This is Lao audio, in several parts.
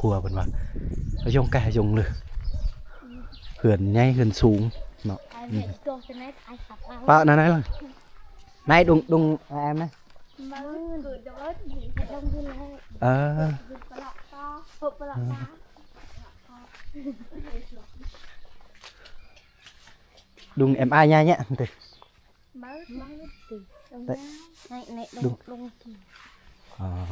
ຄົວເພິ່ນວ່າ ຫາຍົງກະຫາຍົງເລີຍ ເຮືອນໃຫຍ່ເຮືອນສູງເນາະ. ອືມ ປະນັ້ນລະ ນາຍ ດົງ ດົງແອມນະ. ເອີ ດົງແອມອາຍຍາຍະ Mớt, mớt. Đùng. Này, này, đùng, đùng. À.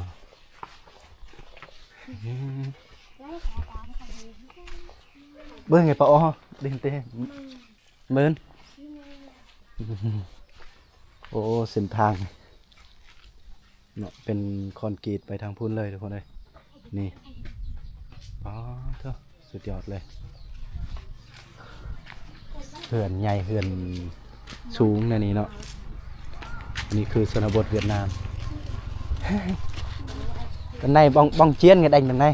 Bơ nghe pa o, đi tê. Mơn. ໂອ້ ເສັ້ນທາງເນາະ ເປັນຄອນກຣີດໄປທາງພຸ້ນເລີຍທຸກຄົນເອີຍ ນີ້ ປາດໂທ້ ສຸດຍອດເລີຍ ເຮືອນໃຫຍ່ເຮືອນສູງແນວນີ້ເນາະ. ອັນນີ້ຄືຊົນນະບົດຫວຽດນາມ ເປັນໄງ ບອງ ບອງຈຽນ ກະໄດ້ເປັນໄງ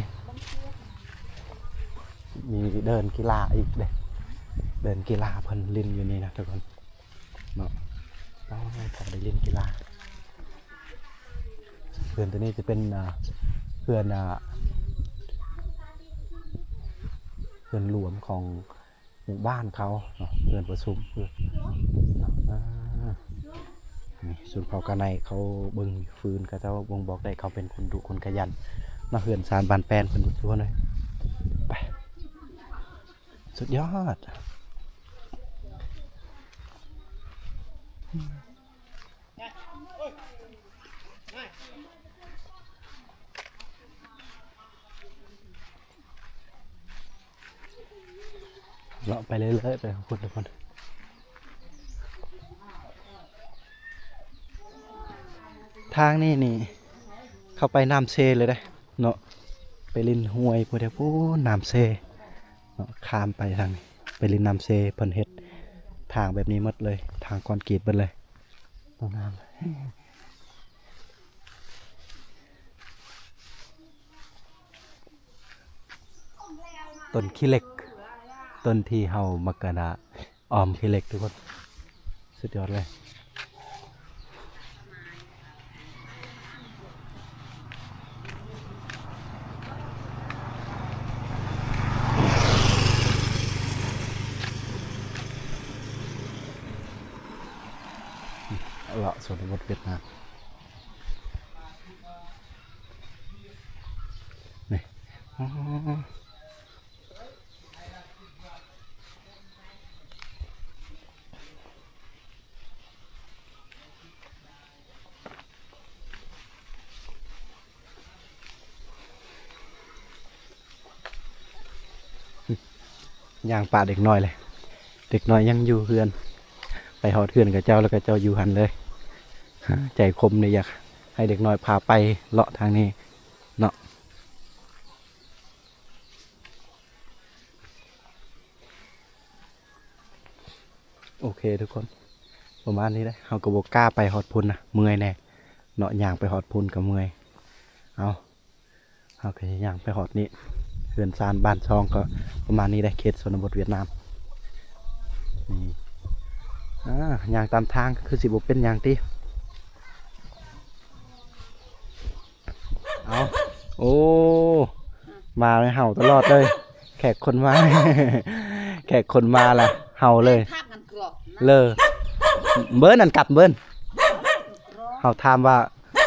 ມີເດີ່ນກິລາອີກເດ້ ເດີ່ນກິລາເພິ່ນຫຼິ້ນຢູ່ນີ້ນະທຸກຄົນເນາະ. ອໍ ພໍໄດ້ຫຼິ້ນກິລາ ເຮືອນໂຕນີ້ຈະເປັນ ອ່າ ເຮືອນ ອ່າ ເຮືອນຫຼວງຂອງ ໝູ່ບ້ານເຂົາເນາະ ເຮືອນປະຊຸມ ເອີ ເນາະ ອ່າ ນີ້ຊົນເຜົ່າກາໄນ ເຂົາເບິ່ງຟືນ ເຂົາເຈົ້າບົ່ງບອກໄດ້ ເຂົາເປັນຄົນດຸຄົນຂະຫຍັນເນາະ ເຮືອນຊານບ້ານແປນເພິ່ນທຸກຄົນເອີຍ ໄປ ສຸດຍອດ. ເລາະໄປເລື້ອຍໆ ໄປພຸ້ນທຸກຄົນ ທາງນີ້ນີ້ ເຂົ້າໄປນ້ຳເຊເລີຍເດ້ເນາະ ໄປຫຼິ້ນຫ້ວຍພຸ້ນເດ້ ພຸ້ນນ້ຳເຊເນາະ ຂ້າມໄປທາງນີ້ ໄປຫຼິ້ນນ້ຳເຊ ເພິ່ນເຮັດທາງແບບນີ້ໝົດເລີຍ ທາງຄອນກຣີດເບິດເລີຍ ຕ້ອງນ້ຳ. ຕົ້ນຂີ້ເຫຼັກ ຕົ້ນທີ່ເຮົາມັກກະນະ ອອມຂີ້ເຫຼັກທຸກຄົນ ສຸດຍອດເລີຍ ເລາະຊົນນະບົດຫວຽດນາມ. ນີ້ ອໍ ຍ່າງປະເດັກນ້ອຍເລີຍ ເດັກນ້ອຍຍັງຢູ່ເຮືອນ ໄປຮອດເຮືອນເຂົາເຈົ້າ ແລ້ວເຂົາເຈົ້າຢູ່ຫັ້ນເລີຍ. ໃຈຄົມນີ້ ຢາກໃຫ້ເດັກນ້ອຍພາໄປເລາະທາງນີ້ເນາະ. ໂອເຄທຸກຄົນ ປະມານນີ້ເດ້ ເຮົາກໍບໍ່ກ້າໄປຮອດພຸ້ນນະ ເມື່ອຍແດ່ເນາະ ຍ່າງໄປຮອດພຸ້ນກໍເມື່ອຍ. ເອົາ ເຮົາກໍຊິຍ່າງໄປຮອດນີ້ ເຮືອນຊານບ້ານຊ່ອງກໍປະມານນີ້ເດ້ ເຂດຊົນນະບົດຫວຽດນາມ. ນີ້ ອ່າ ຍ່າງຕາມທາງຄືຊິບໍ່ເປັນຫຍັງຕິ. ເອົາ ໂອ້ ມາໃນເຮົາຕະຫຼອດເລີຍ ແຂກຄົນມາ ແຂກຄົນມາລະເຮົາເລີຍ ເລີ ເບິ່ນອັນກັບເບິ່ນ ເຮົາຖາມວ່າ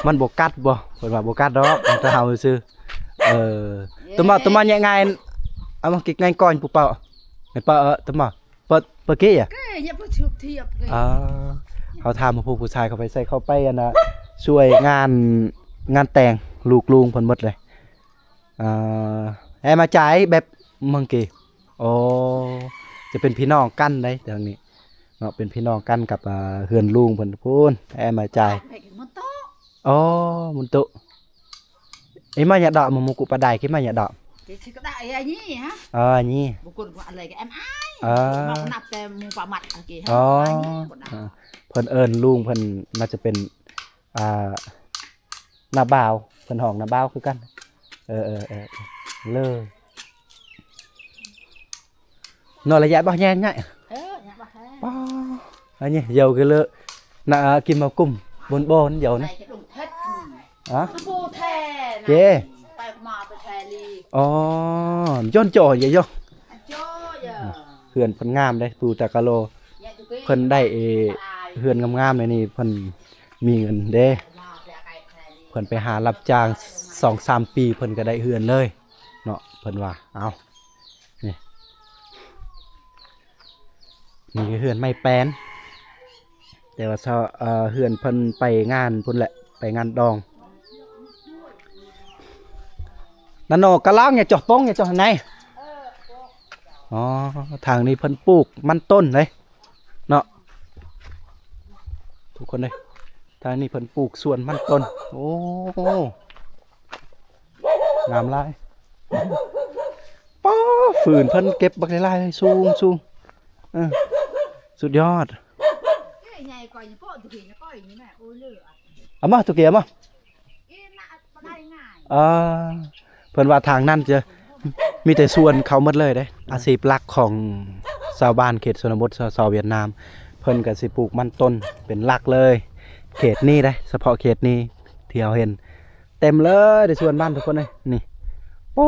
ມັນບໍ່ກັດບໍ່ ເພິ່ນວ່າບໍ່ກັດດອກ ມັນຈະເຫົ່າຊື່ໆ. ເອີ ຕົວມາ ຕົວມາແຍະງ່າຍ ເອົາມາກິກງ່າຍກ່ອນ ຜູ້ເປົ່າ ແມ່ນເປົ່າ ເອີ ຕົວມາ ເປີດ ເປີດກີ້ອະ ເອີ ເຮົາຖາມພວກຜູ້ຊາຍເຂົາໄປໃສ່ ເຂົາໄປອັນນ່າ ຊ່ວຍງານ ງານແຕ່ງລູກລຸງເພິ່ນໝົດເລີຍ. ເອີ ແອມາຈ່າຍແບບມັງກີ້ ອໍ ຈະເປັນພີ່ນ້ອງກັນໄດ໋ທາງນີ້ເນາະ ເປັນພີ່ນ້ອງກັນກັບ ອ່າ ເຮືອນລຸງເພິ່ນພຸ້ນ ແອມາຈ່າຍ ອໍ ມຸນໂຕ Ê, mai nhặt đọ, mù mù cụ bà đài kia mai nhặt đọ. Cái chứ có đại ai nhỉ hả? Ờ, nhỉ. Bố con có ăn lấy cái em ai. Ờ. Mà con nạp tem mù bà mặt ăn kì hả? Ờ. Ai nhỉ, con nạp. Ờ. ເພິ່ນເອີ້ນລຸງເພິ່ນໜ້າຈະເປັນ ອ່າ ນ້າບ່າວ ເພິ່ນຮ້ອງນ້າບ່າວຄືກັນ. ເອີ ເອີ ເອີ ເລີ. Nó là dạy bác nhé nhạy. Ơ, nhạy bác nhé. Bác. Anh nhé, dầu cái lợ. Nà, kim màu cùm, bồn bồn dầu nè. Này cái đùng thết. Hả? Cái bù thè nè. Kê. Phải mà tôi thè đi. Ồ, John cho vậy vô. Cho vậy. ເຮືອນເພິ່ນງາມເດ້ ປູຕາກາໂລ ເພິ່ນໄດ້ເຮືອນງາມໆ ໃນນີ້ ເພິ່ນມີເງິນເດ້ ເພິ່ນໄປຫາຮັບຈ້າງສອງສາມປີ ເພິ່ນກໍໄດ້ເຮືອນເລີຍເນາະ ເພິ່ນວ່າ. ເອົາ ນີ້ ນີ້ຄືເຮືອນໄມ້ແປ້ນ ແຕ່ວ່າຊາວ ເອີ ເຮືອນເພິ່ນໄປງານພຸ້ນແຫຼະ ໄປງານດອງ. ນັ້ນເນາະ ກະລາງຢ່າເຈາະປ່ອງ ຢ່າເຈາະໃນ. ອໍ ທາງນີ້ເພິ່ນປູກມັນຕົ້ນເດ້ເນາະ ທຸກຄົນເດ້. ທາງນີ້ເພິ່ນປູກສວນມັນຕົ້ນ. ໂອ້ ງາມຫຼາຍ. ປ້າ ຟືນເພິ່ນເກັບບັກຫຼາຍໆ ເລີຍ ສູງ ສູງ. ເອີ ສຸດຍອດ. ເອົາມາ ຕຸກເກຍ ເອົາມາ. ເອີ ເພິ່ນວ່າທາງນັ້ນຈະມີແຕ່ສວນເຂົາໝົດເລີຍເດ້. ອາຊີບຫຼັກຂອງຊາວບ້ານເຂດຊົນນະບົດ ຊາວ ຊາວຫວຽດນາມ ເພິ່ນກໍຊິປູກມັນຕົ້ນເປັນຫຼັກເລີຍ. ເຂດນີ້ເດ້ ສະເພາະເຂດນີ້ທີ່ເຮົາເຫັນ ເຕັມເລີຍ ໄດ້ສວນມັນ ທຸກຄົນເອີຍ ນີ້. ໂອ້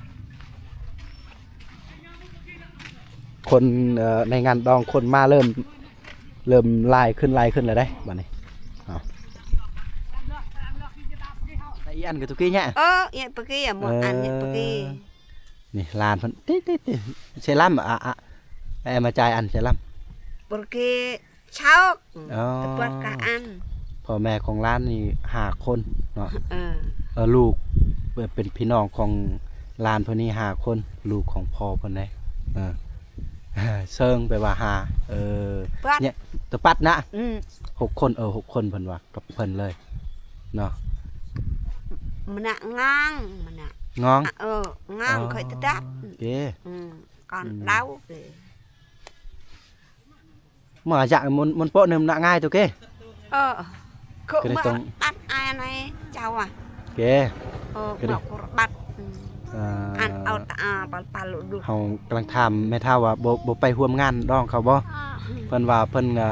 ຄົນ ເອີ ໃນງານດອງຄົນມາເລີ່ມ ເລີ່ມຫຼາຍຂຶ້ນ ຫຼາຍຂຶ້ນແລ້ວເດ້ບາດນີ້. ເອົາ ແຕ່ອີອັນກໍຕຸກີ້ແຍະ ເອີ ເອີ ປະກີ້ ໝົດອັນ ເອີ ປະກີ້. ນີ້ຫຼານເພິ່ນ ຕິ ຕິ ຕິ ເຊລຳ ອະ ອະ ແອມາຈ່າຍອັນເຊລຳ ປະກີ້ ຊອກ ອໍ ຕະປວດກະອັນ. ພໍ່ແມ່ຂອງຫຼານນີ້ຫ້າຄົນເນາະ ເອີ ເອີ ລູກ ເປັນພີ່ນ້ອງຂອງຫຼານເພິ່ນນີ້ຫ້າຄົນ ລູກຂອງພໍ່ເພິ່ນເດ້. ເອີ ເຊີງແປວ່າຫ້າ ເອີ ເນຍ ຕະປັດນະ ອືມ ຫົກຄົນ ເອີ ຫົກຄົນເພິ່ນວ່າກັບເພິ່ນເລີຍເນາະ. ມະນະງາງ ມະນະງອງ ເອີ ງາງ ອໍ ຂ້ອຍຕະດັບ ເກ ອືມ ກ່ອນ ອືມ ເດົາເກ. ມາຈາກມົນ ມົນໂປະເນີມນະງ່າຍຕຸເກ ເອີ ຄືວ່າບັດອາຍໃນເຈົ້າອະ ເກ ເອີ ບັດ ອືມ ອັນເອົາຕາປາລະດຸ ເຮົາກຳລັງຖາມແມ່ເຖົ້າວ່າ ບໍ່ ບໍ່ໄປຮ່ວມງານດອງເຂົາບໍ່? ເພິ່ນວ່າເພິ່ນ ອາ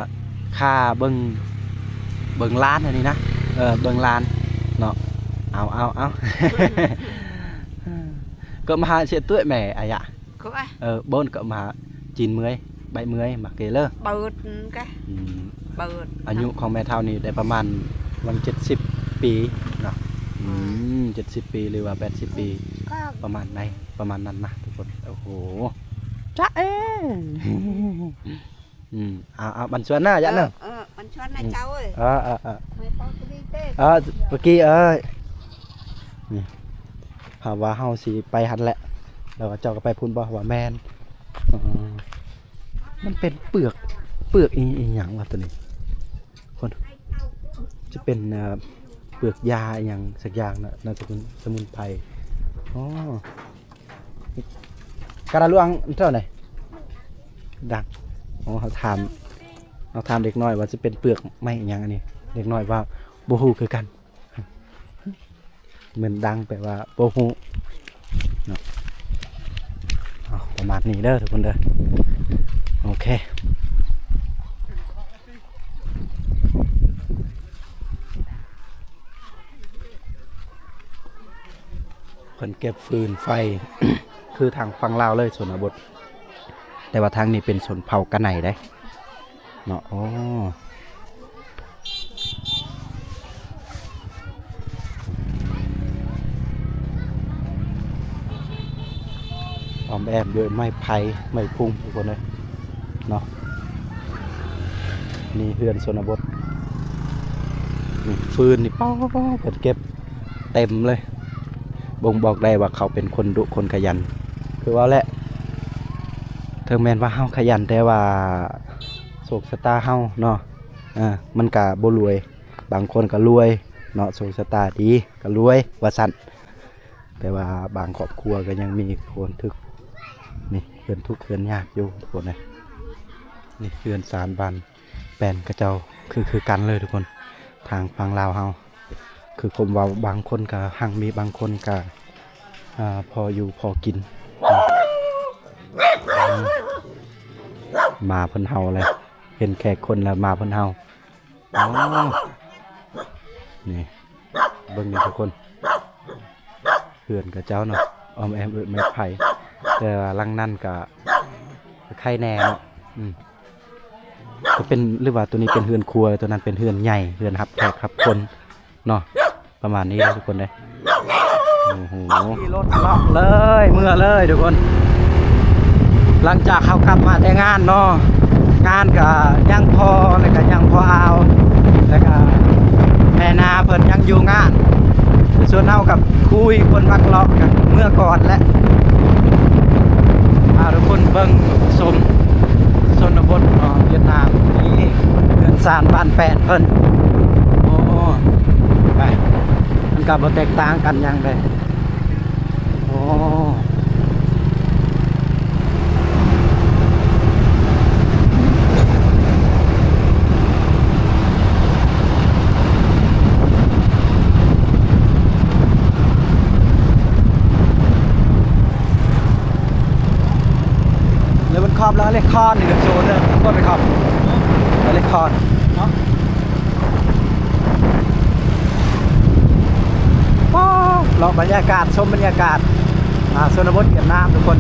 ຄ່າເບິ່ງ ເບິ່ງຫຼານອັນນີ້ນະ ເອີ ເບິ່ງຫຼານເນາະ. ເອົາ ເອົາ ເອົາ ກໍມາຫາເສຍຕຸ້ຍແມ່ອາຍະ. ເອີ ໂບນກໍມາຈີນເມື່ອຍ ໃບເມື່ອຍ ມາເກເລີ ເປີດກະ ອືມ ເປີດ. ອາຍຸຂອງແມ່ເຖົ້ານີ້ໄດ້ປະມານວັນເຈັດສິບປີເນາະ ອືມ ເຈັດສິບປີ ຫຼືວ່າແປດສິບປີ ປະມານໃນ ປະມານນັ້ນນະທຸກຄົນ. ໂອ້ໂຫ ຈະເອ ອືມ ເອົາ ເອົາ ບັນຊວນນະ ຍະເນາະ ເອີ ເອີ ບັນຊວນນະ ອືມ ເຈົ້າເອີຍ ເອີ ເອີ ເອີ ເອີ ປະກີ້ເອີຍ ນີ້ ຫາວ່າເຮົາຊິໄປຫັ້ນແຫຼະ ແລ້ວວ່າເຈົ້າກໍໄປພຸ້ນບໍ່? ວ່າແມ່ນ ເອີ ມັນເປັນເປືອກ ເປືອກອີ ອີຫຍັງວະໂຕນີ້ ຄົນ ຈະເປັນ ເອີ ເປືອກຢາອີຫຍັງສັກຢ່າງນະ ໜ້າຈະເປັນສະໝຸນໄພ. ອໍ ກະລະລວງເທົ່າໃດ? ດັງ ອໍ ເຮົາຖາມ ເຮົາຖາມເດັກນ້ອຍວ່າຊິເປັນເປືອກໄມ້ອີຫຍັງອັນນີ້ ເດັກນ້ອຍວ່າບໍ່ຮູ້ຄືກັນ. ແມ່ນດັງແປວ່າບໍ່ຮູ້ເນາະ. ເອົາ ປະມານນີ້ເດີທຸກຄົນເດີ ໂອເຄ. ເພິ່ນເກັບຟືນໄຟ ຄືທາງຝັ່ງລາວເລີຍ ຊົນນະບົດ ແຕ່ວ່າທາງນີ້ເປັນຊົນເຜົ່າກະໄນເດ້ເນາະ. ໂອ້ ອ້ອມແອ້ມດ້ວຍໄມ້ໄຜ່ ໄມ້ພຸງ ທຸກຄົນເອີຍເນາະ. ນີ້ເຮືອນຊົນນະບົດ ນີ້ຟືນນີ້ ປ້າ ເພິ່ນເກັບເຕັມເລີຍ ບົ່ງບອກໄດ້ວ່າເຂົາເປັນຄົນດຸຄົນຂະຫຍັນ. ຄືວ່າແຫຼະ ເຖິງແມ່ນວ່າເຮົາຂະຫຍັນ ແຕ່ວ່າໂຊກຊະຕາເຮົາເນາະ ເອີ ມັນກະບໍ່ລວຍ. ບາງຄົນກໍລວຍເນາະ ໂຊກຊະຕາດີກໍລວຍວ່າຊັ້ນ ແຕ່ວ່າບາງຄອບຄົວກໍຍັງມີຄົນທຸກ ນີ້ເຮືອນທຸກເຮືອນຍາກຢູ່ທຸກຄົນເອີຍ. ນີ້ເຮືອນຊານບ້ານແປ້ນເຂົາເຈົ້າ ຄື ຄືກັນເລີຍທຸກຄົນ ທາງຝັ່ງລາວເຮົາ ຄືຄົນເວົ້າ ບາງຄົນກໍຮັ່ງມີ ບາງຄົນກໍ ອ່າ ພໍຢູ່ພໍກິນ. ໝາເພິ່ນເຫົ່າແລ້ວ ເຫັນແຂກຄົນແລ້ວ ໝາເພິ່ນເຫົ່າ. ອໍ ນີ້ ເບິ່ງນີ້ທຸກຄົນ ເຮືອນເຂົາເຈົ້າເນາະ ອ້ອມແອ້ມດ້ວຍໄມ້ໄຜ່ ແຕ່ວ່າຫຼັງນັ້ນກະໄຄແດ່ເນາະ. ອືມ ກໍເປັນ ຫຼືວ່າໂຕນີ້ເປັນເຮືອນຄົວ ໂຕນັ້ນເປັນເຮືອນໃຫຍ່ ເຮືອນຮັບແຂກຮັບຄົນເນາະ. ປະມານນີ້ເດີທຸກຄົນເດີ. ໂອ້ໂຫ ຂີ່ລົດເລາະເລີຍ ເມືອເລີຍທຸກຄົນ. ຫຼັງຈາກເຮົາກັບມາແຕ່ງານເນາະ ງານກະຍັງພໍ ແລ້ວກະຍັງພໍອາວ ແລ້ວກະແມ່ນາເພິ່ນຍັງຢູ່ງານ. ສ່ວນເຮົາກັບຄຸຍຄົນມັກເລາະ ກະເມືອກ່ອນແຫຼະ. ພາທຸກຄົນເບິ່ງຊົມຊົນນະບົດຂອງຫວຽດນາມ ນີ້ເຮືອນຊານບ້ານແປ້ນເພິ່ນ. ໂອ້ ໄປ ມັນກໍບໍ່ແຕກຕ່າງກັນຫຍັງເດ້. ໂອ້ ແລ້ວມັນຂອບແລ້ວເລັກຄອນນີ້ກໍໂຊນເດີ ບໍ່ໄປຂອບເລັກຄອນເນາະ. ໂອ້ ເລາະບັນຍາກາດ ຊົມບັນຍາກາດ ອ່າ ຊົນນະບົດຫວຽດນາມທຸກຄົນ.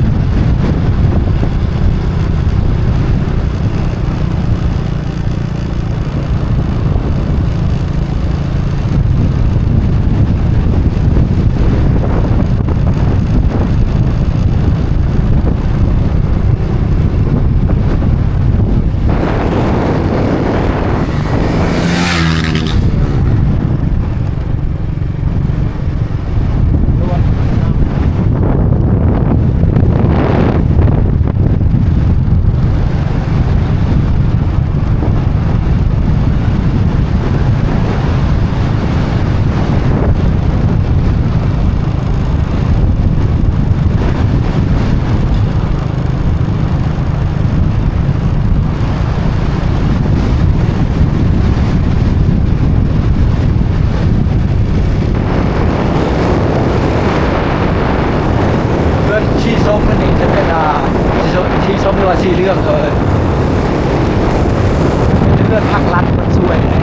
ສີເຫຼືອງເຂົາເອີ້ນ ເປັນເຮືອນພັກລັດ ມັນສວຍ.